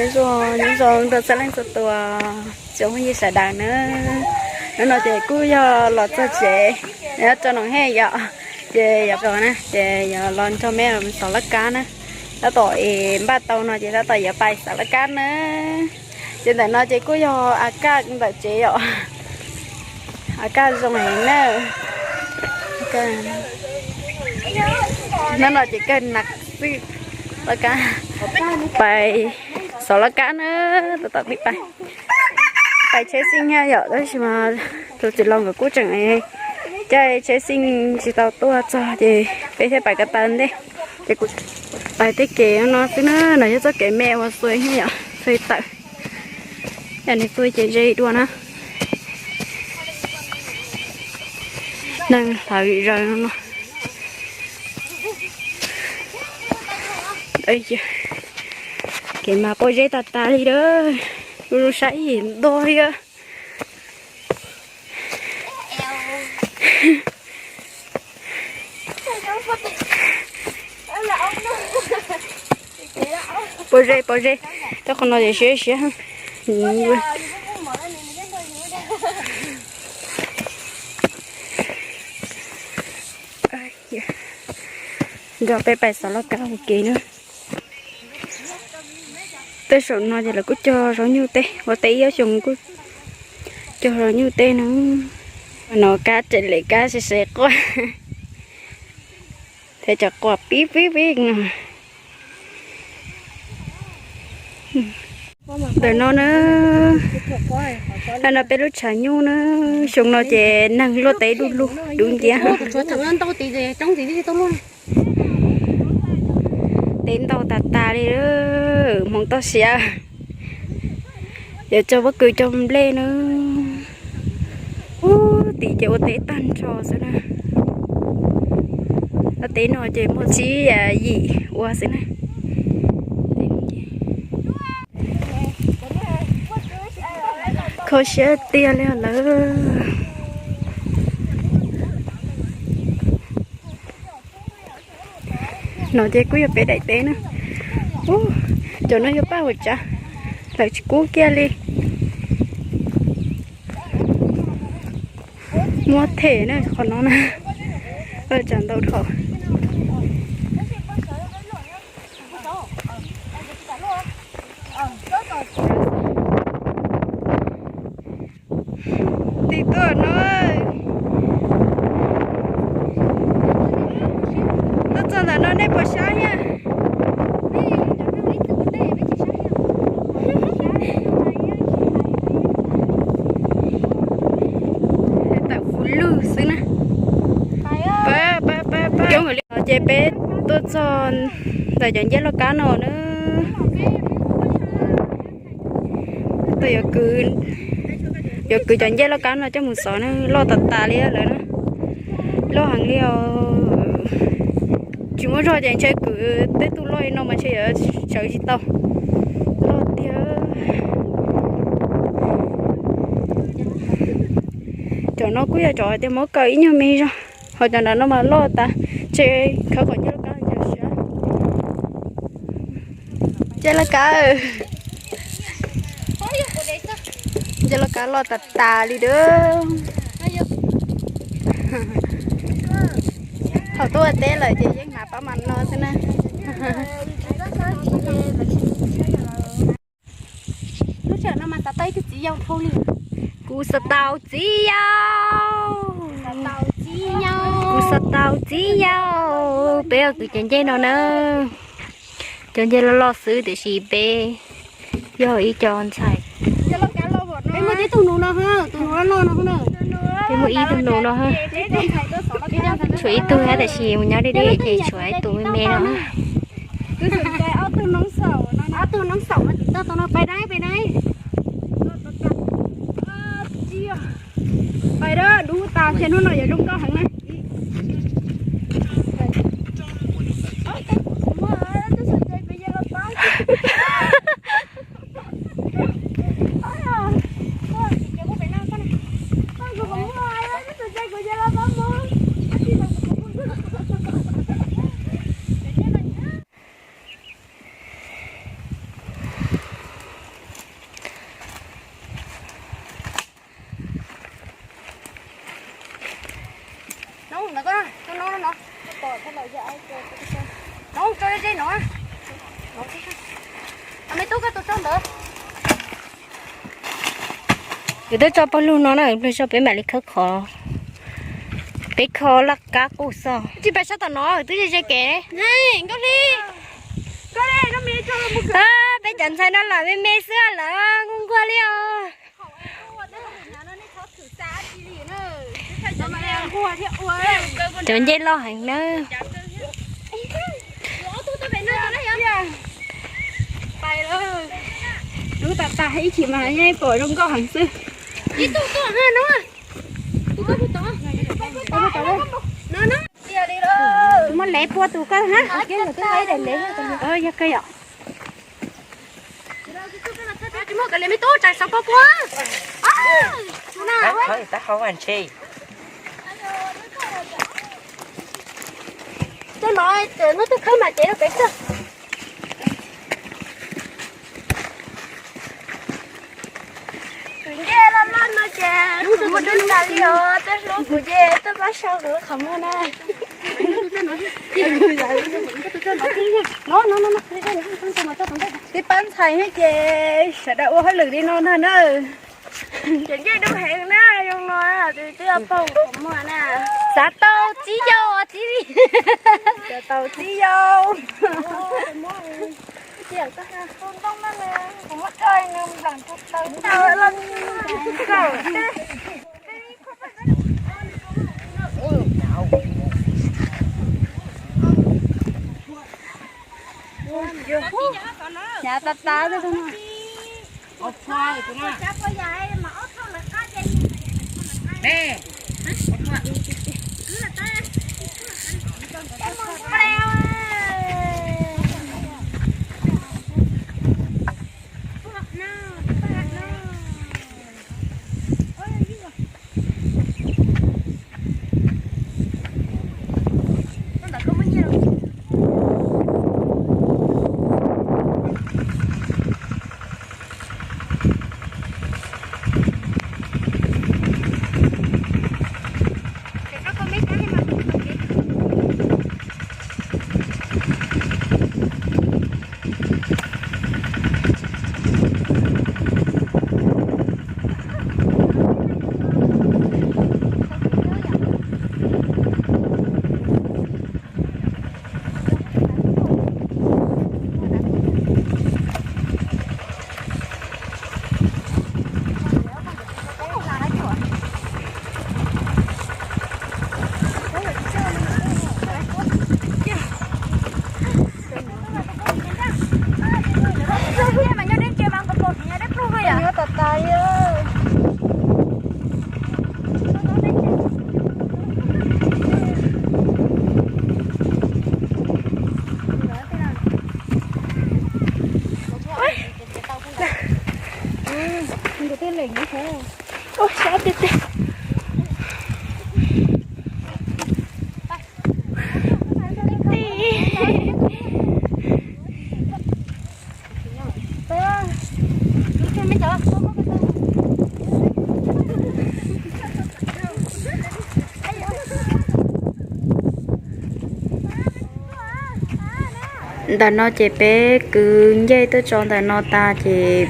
Zoo, nyob zoo rau txhua leej txhua tus, tsoom phooj ywg sawv daws na. Hnub no ces kuj yog los txog tsev, nyob rau Noom Hej yom, ces yog na, ces yog los nrog me xauv laj kab na. Tab tom es npaj tau no ces tab tom yuav pais xauv laj kab na. Ces ntawm no ces kuj yog A Kaj ntawm tsev yom. A Kaj zoo heev na. Hnub no ces kawg nas xwb, laj kab pais xauv laj kab na, tab tom pib pais. Pais tsheb xij thiab yom, tab sis mas tus txiv laus nkawd kuj tseem caij tsheb xij tsis tau tuaj txog ces peb thiaj pais ko taw ntej. Ces kuv pais tej kev no xwb na, no yog txoj kev me uas xuas yom, xuas tawm. Yog nws xuas ces ze dua na. Neeg hlawv zaws no. Kev mas pob zeb tag tag li lawm, lub lub sab ib yam nto thiab. Pob zeb, pob zeb, tej qhov no ces siab siab. Nrog peb pais xauv laj kab ua ke na. Tej saum no ces lawv kuj cog zaub nyuj teb, ua teb ib ob xyoos kuj cog zaub nyuj teb no. No kab tseem lem kab seb seb quaj, thiab cov quaj pib pib pib no. Ntawm no na, no peb lub tshav nyuj na, xyoo no ces neeg luaj teb du lug dub nciab. Teb ntau tas tas li, hmoov toj siab. Yuav cog pob kws cog nplej na. Ub, tim ces ua teb tag nrho xwb na. Ua teb no ces muaj tsib yim ua xwb na. Kho siab tiag li lawm. No ces kuj yog peb daim teb na. Ub, cov no yog paj huam tsav, lawv tsis kub kiag li. Muab them na qhov no na. Tsam ntau dhau. Tim tuaj no, tuaj txog ntawm no nej puas sab thiab? Tawm puv lug xwb na. Ces peb tuaj txog ntawm cov ncej loj kab no na. Yuav kwv cov ncej loj kab no coj mus xov na, loj tas tas li lawm na. Loj heev li os. Tsis muaj zog ces ntshe kwv tej tug loj li no mas ntshe yuav sawv tsis tau. Loj tiag. Cov no kuj yog cov hais tias muab kaw ib nyuag me zog, ho cov nram no mas loj tas, ntshe khawb kom ncej loj kab ntawd siab. Ncej loj kab, ncej loj kab loj tas tas li lawm. Thaum tuaj ua teb lawm ces yeej hnav pab mas no xwb na. Lub sij hawm no mas xav tau ib tug txiv yau dhau li. Kuv xav tau txiv yau. Kuv xav tau txiv yau. Peb yuav kwv cov ncej no na. Cov ncej loj loj xwb tiam sis peb yog ib co ntxhais. Peb muaj tib tug nus no, tus nus loj loj no na. Peb muaj ib tug nus no. Tshuav ib tug thiab tiam sis mus nyob deb deb ces tshuav ib tug me me no. Ob tug noob xaum no, tim toj tau no, pais dab, pais dab. Pais dab, dub tas, ntshe hnub no yuav zoo nkauj heev na. Kuv twb tso pawg lug no na, pawg lug so peb mam li khawb qhov. Peb kho laj kab qus xwb. Tsis pais sab tom no twb ze ze kev. Nkauj Hli, peb cov ntxhais no lam me me xwb lawm, nquag nquag li os. Cov ncej loj heev na. Pais lawm. Lub tas tas ib chim mas yeej pom zoo nkauj heev xwb. Muab lev pua tus koj na. Yog kawg yom. Tej no, no twb khawb mas cev rau pem xwb. Tus ncej loj loj no ces kuv muaj dub tas li os, tej hlub kuv ces tuaj pab sau kuv qhov muag na. Tib pab ntxhais ces sawv daws ua hauj lwm li no ntag na. Cov ncej dub heev na, zoo no tus twb pab qhov muag na. Xav tau txiv yau txiv li. Xav tau txiv yau. Hnyav tas tas xwb. Ntawm no ces peb kwv ncej tuaj tso ntawm no tas ces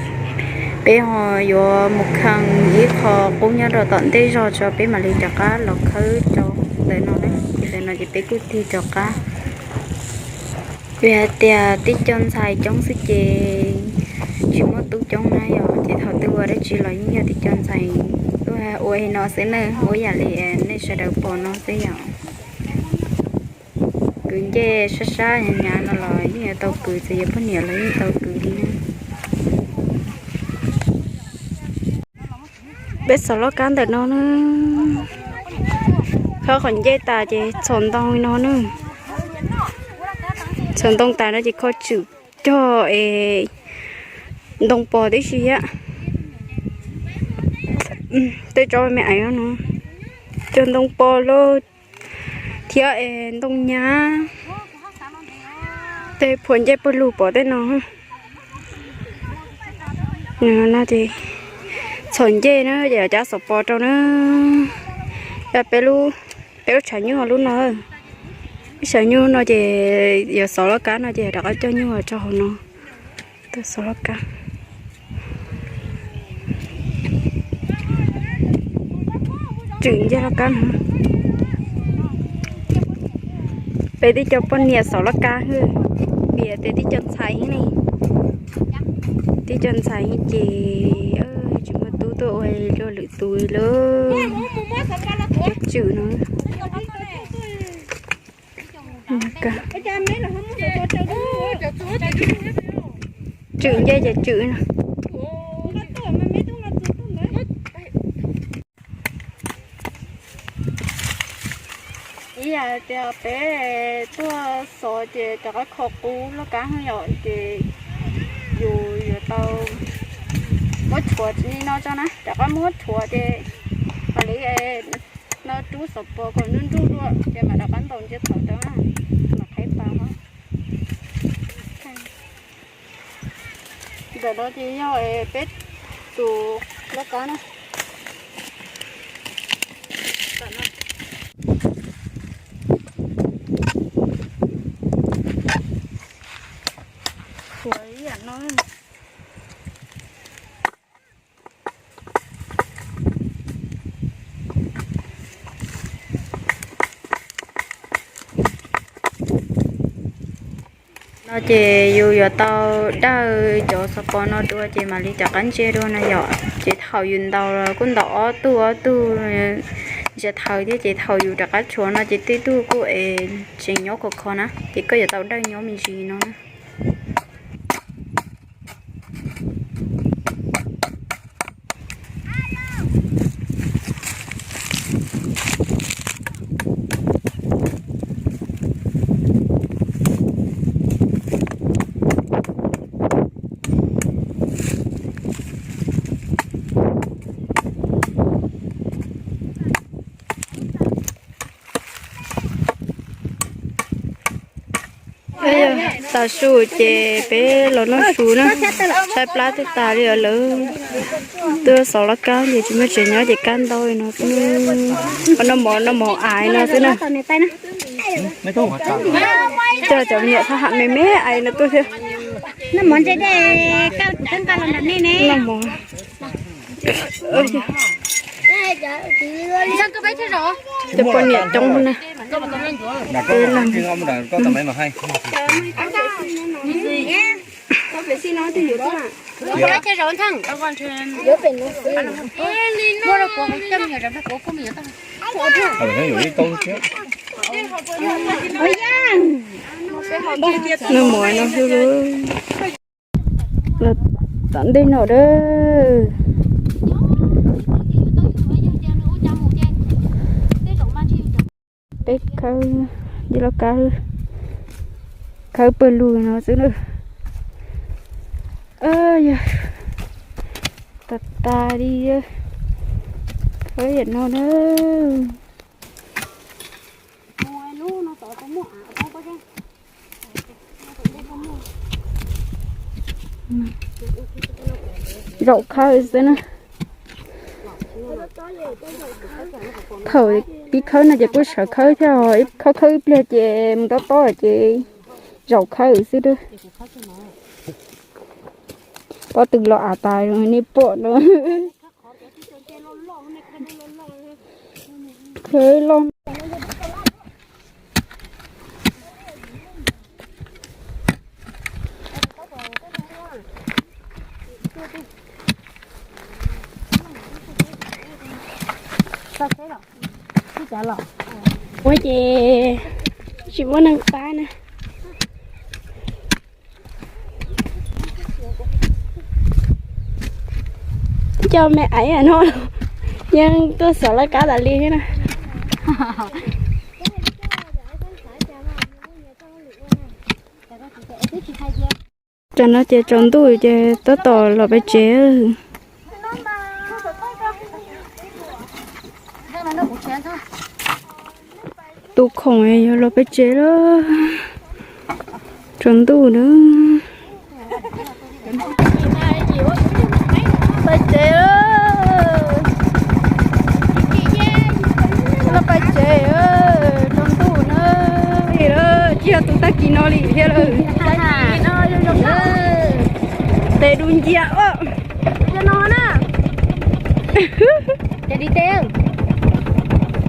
peb ho yuav mus kheej ib qho qub nyob rau tom ntej zog tso peb mam li rov qab los khawb rau ntawm no na. Ces ntawm no ces peb kuj tig rov qab. Vim hais tias tib co ntxhais coob xwb ces tsis muaj tub coob na yom, ces thaum twg ua dab tsi los yeej yog tib co ntxhais ua li no xwb na, ua yam li nej sawv daws pom no xwb yom. Kwv ncej sab sab hnyav hnyav no los yeej yuav tau kwv, txawm yog poj niam los yeej tau kwv li na. Peb xov loj kab ntawm no na, khawb qhov ncej tas ces txhom ntoo no na. Txhom ntoo tas no ces kho tswm cog es ntoo pos tib si thiab. Tej tsob me aiv no cog ntoo pos lawm thiab es ntoo nyab. Tej phuam ncej pawg lug pom tej no. No ces txhom ncej na ces cab xov pos rau na. Peb lub, peb lub tshav nyuj lub no, ib tshav nyuj no ces yuav xov loj kab no ces rov qab coj nyuj los rau hauv no. Xov loj kab. Tswm nce laj kab no. Peb tib co poj niam xauv laj kab hwj, piav tias tib co ntxhais heev ne. Tib co ntxhais heev ces tsis muaj tub tuaj ua luag lwm tus li lawm. Cov tswm no. Tswm nce cov tswm no. Ib yam tias peb tuaj xov ces rov qab kho qub laj kab yom, ces yus yuav tau muab rhuav li no tso na, rov qab muab rhuav ces mam li no rub xov pos kom nruj nruj dua ces mam rov qab ntaus ntsia thaum rau na, mam qhib pas os. Ntawm no ces yog peb tus laj kab na. Ua ib yam no. No ces yus yuav tau dawj cov xov pos no dua ces mam li rov qab ntsia dua no yom. Ces thaum yus ntaus los kuj ntaus ob tug ob tug, ntsia thaum thiab ces thaum yus rov qab tshuav no ces tej tug kuj es tseem nyob khov kho na, ces koj yuav tau dawj nyob me ntsis no na. Tav su ces peb los noj su na, saib plab twb tas li os lawm. Tuaj xauv laj kab ces tsis muaj tsev nyob ces kab ntau li no xwb. Noj mov, noj mov aiv no xwb na. Coj cov me nyuam thab ham me me aiv no tuaj thiab. Noj mov. Cov poj niam coob na. Noj mov no xwb. Los tom ntej no dawb. Peb khawb, yog laj kab khawb pawg lug no xwb na. Yog tas tas li, khawb yam no na. Zaum khawb xwb na. Thaum pib khawb no ces kuj sawv khawb thiab, khawb khawb ib pliag ces mus tob tob ces zaum khawb xwb. Pob tw los av tas nej pom no. Khawb loj. Ua ces tsis muaj neeg pab na. Coj me aiv no yeej tuaj xov laj kab tas li thiab na. Tam no ces tsaus ntuj ces tab tom los pem tsev. Tu khoom yog los pem tsev lawm. Tsaus ntuj na. Pem tsev lawm. Los pem tsev, tsaus ntuj na. Tsis yog tus tag kis no li thiab lawm. Tes du nciab os. Cov di tes.